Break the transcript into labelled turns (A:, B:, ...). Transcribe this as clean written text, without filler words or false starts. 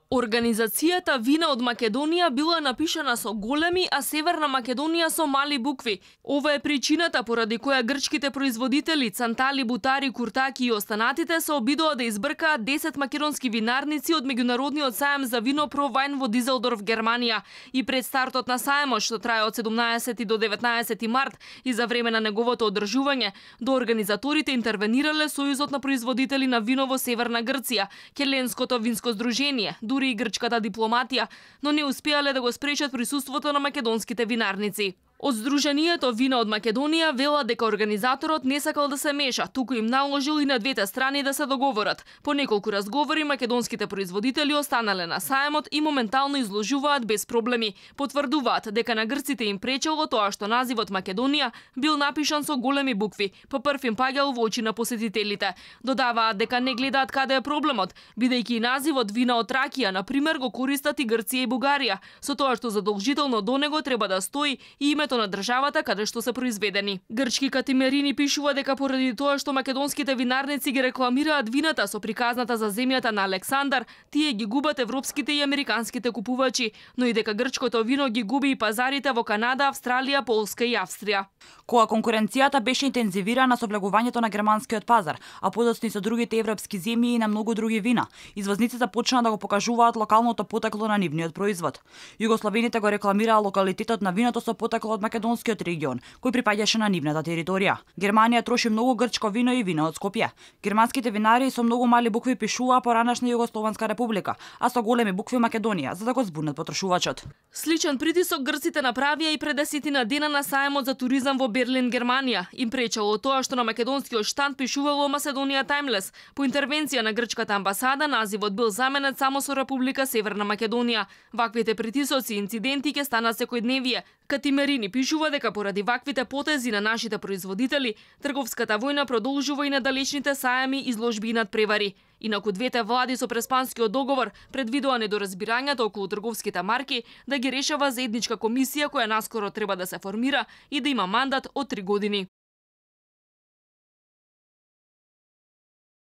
A: Организацијата Вина од Македонија била напишана со големи, а Северна Македонија со мали букви. Ова е причината поради која грчките производители Цантали, Бутари, Куртаки и останатите се обидоа да избркаат 10 македонски винарници од меѓународниот сајм за вино Pro Wine во Дизелдорф, Германија. И пред стартот на сајмот, што трае од 17 до 19 март и за време на неговото одржување, до организаторите интервенирале Сојузот на производители на вино во Северна Грција, Келенското винско здружение, дури и грчката дипломатија, но не успеале да го спречат присуството на македонските винарници. Од Сдруженијето Вина од Македонија вела дека организаторот не сакал да се меша, туку им наложил и на двете страни да се договорат. По неколку разговори македонските производители останале на сајмот и моментално изложуваат без проблеми. Потврдуваат дека на грците им пречело тоа што називот Македонија бил напишан со големи букви, по прв им паѓал во очи на посетителите. Додаваат дека не гледаат каде е проблемот, бидејќи називот Вина од Тракија, на пример, го користат и Грција и Бугарија, со тоа што задолжително до него треба да стои и името на државата каде што се произведени. Грчки катимерини пишува дека поради тоа што македонските винарници ги рекламираат вината со приказната за земјата на Александар, тие ги губат европските и американските купувачи, но и дека грчкото вино ги губи и пазарите во Канада, Австралија, Полска и Австрија.
B: Кога конкуренцијата беше интензивирана со влегувањето на германскиот пазар, а подоцни со другите европски земји и на многу други вина, извозниците почнаа да го покажуваат локалното потекло на нивниот производ. Југословените го рекламираа локалитетот на виното со потекло од македонскиот регион, кој припаѓаше на нивната територија. Германија троши многу грчко вино и вино од Скопје. Германските винари со многу мали букви пишуваа поранешна Југословенска република, а со големи букви Македонија, за да го збунат потрошувачот.
A: Сличен притисок грците направија и пред 10 дена на сајмот за туризам во Берлин, Германија. Им пречело тоа што на македонскиот штанд пишувало Macedónia Timeless. По интервенција на грчката амбасада, називот бил заменет само со Република Северна Македонија. Ваквите притисоци и инциденти ќе станат секојдневие. Катимерини пишува дека поради ваквите потези на нашите производители, трговската војна продолжува и на далечните сајами, изложби и надпревари. Инаку двете влади со преспанскиот договор предвидува недоразбирањата околу трговските марки да ги решава заедничка комисија која наскоро треба да се формира и да има мандат од 3 години.